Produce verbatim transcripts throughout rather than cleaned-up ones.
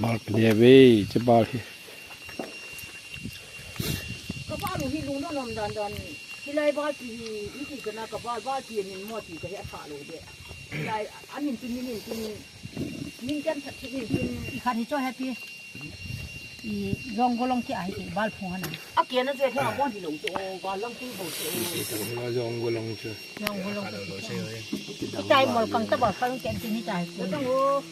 Bal pne ve, che bal hi. Ka bal hi lungdon nom dan dan. Hilai bal ti hi, iti kana ka bal, bal ti min mo ti ka he a tha lo de. Hilai, a min tin, min tin, min kan that min tin. I khat hi cho happy. I jong golong ki ai ki bal phung ana. A ke na je kha bon ti lo cho, bal lang ti bo cho. Jong golong cho. Jong golong cho. Ki tai mol kang ta bal kang ken ti ni tai. Ko tang o.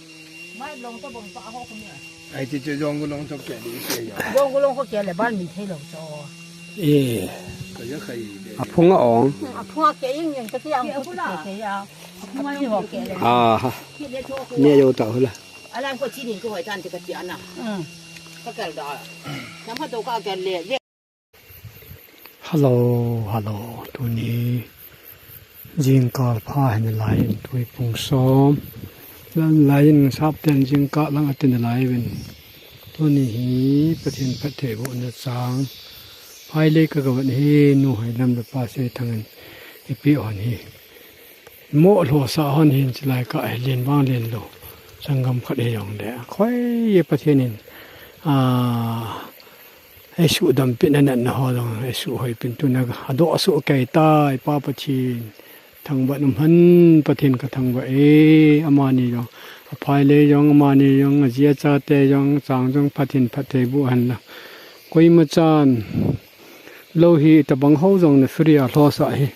Mai long ta bong pa ho ko ni. Ai ti cho jong golong cho ke di ke ya. Jong golong ko ke le bal mi thei lo cho. E. Ka ya khai de. A phung a ong. A phung a ke ing ing ka ti ang ko ke ke ya. A phung a ni ho ke le. A ha. Ki le cho ko. Ne yo ta ho la. Alang ko chini ko hoi tan te ka ti ana. Mm. Ka kal da. Nam ha do ka kal le. Hello, hello. Tuni jingkah pha hin lai in tui pung som. Lan lai in sap ten jingkah lang atin lai vin. Tuni hi Pathen phattheibohna chang. Phai le ka gavan hi nu hai lam le pa sei thangin ipi on hi. Mo lhosa hon hin chilai ka he len vang len lo. Sangam khat he jong le. Khoi ye Pathen in. A, he su dam pin a natna ho jong, he su hoi pin tuna a do su kei tai Pa Pathen. Thangvah um hen Pathen ka thangvah e, amani jong. A phai le jong, amani jong, a ji a cha te jong, chang jong Pathen phattheiboh hen la. Koima chan. Lo hi tabang ho jong le free a lhosa hi.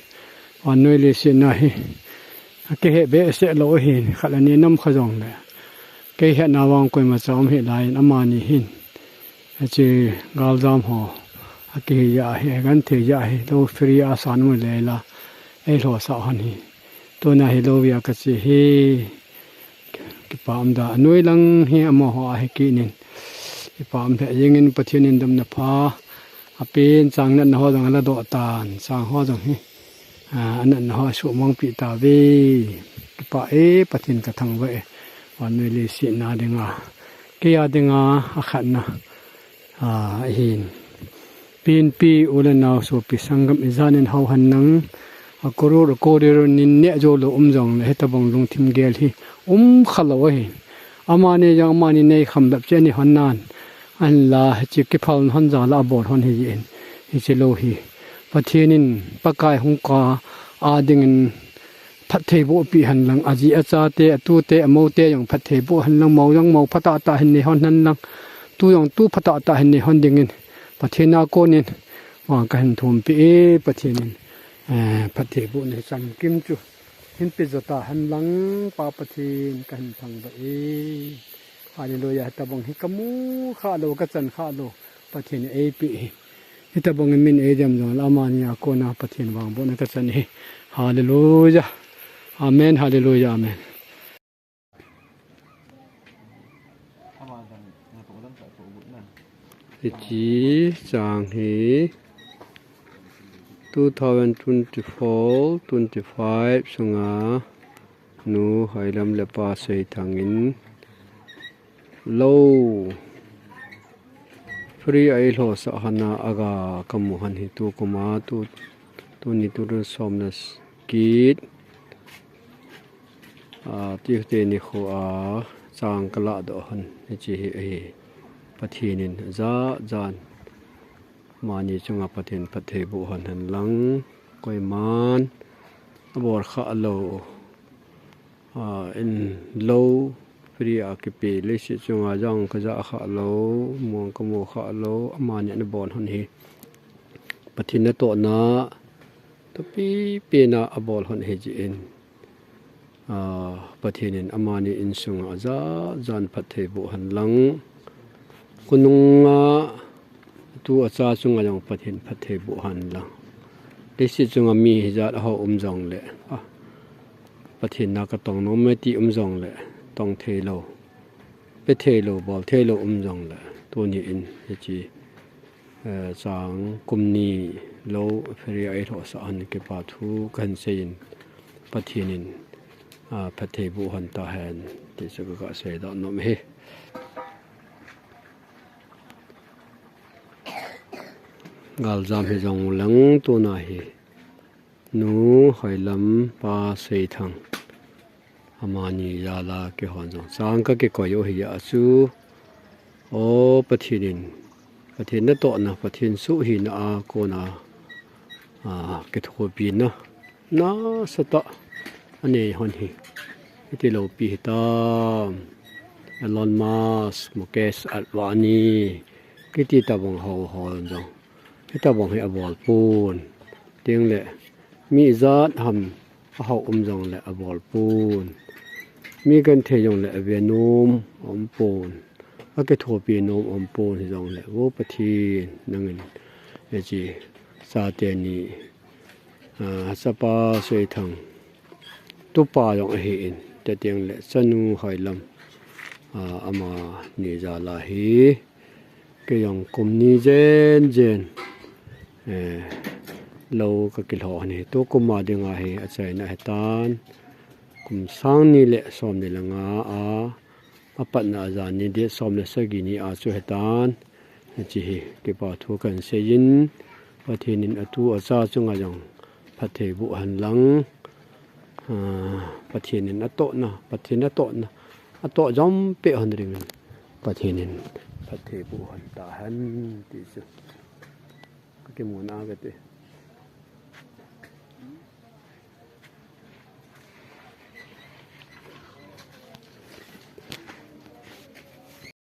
Vannoi leiset na hi. A kihe behseh lo hi, khat le ni nam kha jong le. Kei hetna vang koima cha um hi lai in amani hin. A chi galjam ho. A kihe ja hi, gan thei ja hi, lo free a san mu le la. Ei lhosa hon hi. Tuna hi lo via ka chi hi. Kipa um da. A noi lang hi amaho a hi kinin. Kipa um le jingin Pathen in damna pha. A pen chang natna ho jong la do tan. Chang ho jong hi. A, a natna ho su mang pi ta ve. Kipa e Pathen ka thangvah e. Vannoi leiset na dinga. Kei a dinga a khatna. A, hin. Pinpi u le nao sopi sangam i jan in hau han nang. A koror a koror nin ne jo lo um jong le hetabang lungthim gel hi. Um kha lo hi. Amani jong amani nei kham bep che ni hon nan. An la hi chi kiphal hon ja la bol hon hi in. Hi chi lo hi. Pathen in Pakai hung ka a ding in phattheiboh pi hen lang, a ji a cha te, a tu te, a mo te jong phattheiboh hen lang, mo jong mo phatah tah hin nei hon hen lang, tu jong tu phatah tah hin nei hon ding in, Pathen a kon in, vang ka hin thum pi e, Pathen in, eh, phattheiboh nei chang kim chu, hin pi jo ta hen lang, Pa Pathen ka hin thangvah e. Hallelujah, tabang hi ka mu kha lo, ka chan kha lo, Pathen ei pi hi. Hitabang in min ei dem jong le amani a kona Pathen vangbohna ka chan hi. Hallelujah. Amen. Hallelujah. Amen. Hichi chang hi two thousand twenty-four twenty-five sunga nu Hailam le Pa Seithang in lo free a i lhosa hana aga kamu han hi tu kuma tu, tuni tu run som na kit, a, Tuesday ni khu a chang ka la do han hi chi hi, hi Pathen in ja jan mani chunga Pathen phattheiboh han hen lang koiman a bol kha lo. A, in lo free a kipe leiset chunga jong ka ja kha lo, muang ka mu kha lo, amani ana bol hon hi. Pathen natohna, thupi pen a abol hon hi jeh in. A, Pathen in amani insunga ja jan phattheiboh han lang. Khonunga tu a cha chunga jong Pathen phattheiboh han lang. Leiset chunga mi hijat a ho um jong le. A, Pathen na ka tong nom e ti um jong le. Tong thei lo. Pe thei lo, bol thei lo um jong le. Tuni in hichi, eh, chang kum ni lo free a i lhosa han kipa thu ka hin sei in Pathen in, a, phattheiboh han ta hen ti chu ka, ka sei da nom hi. Galjam hi jong lang tuna hi. Nu Hailam Pa Seithang. Amani jal a kihon jong. Chang ka kikoi u hi a chu. O Pathen in, Pathen natohna, Pathen soh hina a kona, a, kithopina nasatah anei hon hi. Hiti loupi hitam, Elon Musk, Mukesh Ambani, kiti tabang ho ho jong. Hitabang hi abol pon. Tengle, mi ijat ham ahao um jongle abol pon. Mi genthei jongle ave nom aum pon. Akithopi nom aum pon hijongle, O Pathen, nangin, hiche, chate ni, a, chapa Seithang, tupa jong ahin, chuteng le chanu Hoilam, a, amani jal a hi, kei jong kum ni jen jen, eh, lou kakilhoh ahi. Tukum a dinga hi achaina ahitan, kum sang ni le som ni le nga a, apatna a jan ni date som le sagi ni a chu ahitan, hiche hi kipa thu kahin seiyin, Pathen in atu acha chunga jong phatthei boh hen lang, a, Pathen in atohna, Pathen atohna, atoh jom peh hon dingin, Pathen in phatthei boh hon tahen ti chu kakimuna kati.